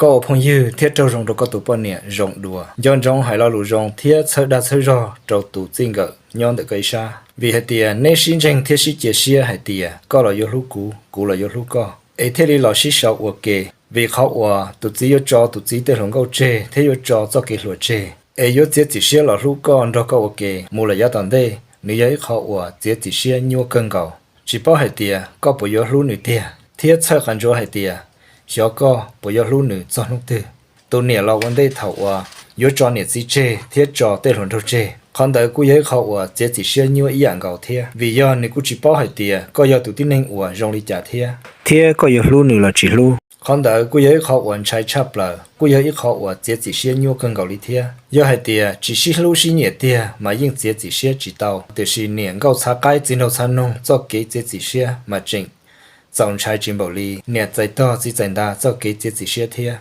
Koj ua phooj ywg thiab raug zoo rau koj tus poj niam zoo dua. Nco ntsoov hais lo lus zoo thiab txhawb dag txhawb zog rau tus txij nkawm nyob ntawm koj ib sab. Vim hais tias neb sib ntseeg thiab sib cia siab hais tias koj los yuav hlub kuv, kuv los yuav hlub koj, es thiaj li los sib sau ua ke. Vim qhov uas tus txiv yuav tso tus txiv tej hluas nkauj tseg thiab yuav tso txoj kev hluas tseg, es yuav txiav txim siab los hlub koj nrog koj ua ke mus lawm yav tom ntej, nws yog ib qho uas txiav txim siab nyuaj kawg nkaus. Tsis paub hais tias koj puas yuav hlub nws tiag, thiab txhawj qas ntsuav hais tias xyov koj puas yuav hlub nws txog hnub twg. Tus niam los ua ntej thaum uas yuav tso niam txiv tseg thiab tso tej hluas nraug tseg. Qhov ntawd kuj yog ib qho uas txiav txim siab nyuaj ib yam nkaus thiab, vim yog nws kuj tsis paub hais tias koj yog tus tib neeg uas zoo li cas thiab, thiab koj yuav hlub nws los tsis hlub. Qhov ntawd kuj yog ib qho uas ntshai tshaj plaws, kuj yog ib qho uas txiav txim siab nyuaj kawg nkaus li thiab. Yog hais tias tsis sib hlub sib nyiam tiag mas yeej txiav txim siab tsis tau, tiam sis niam nkauj txhav qaib txiv nraug txhav noog txoj kev txiav txim siab mas tseem txaus ntshai tsis npaum li niam txais tog txiv txais nta txoj kev txiav txim siab thiab.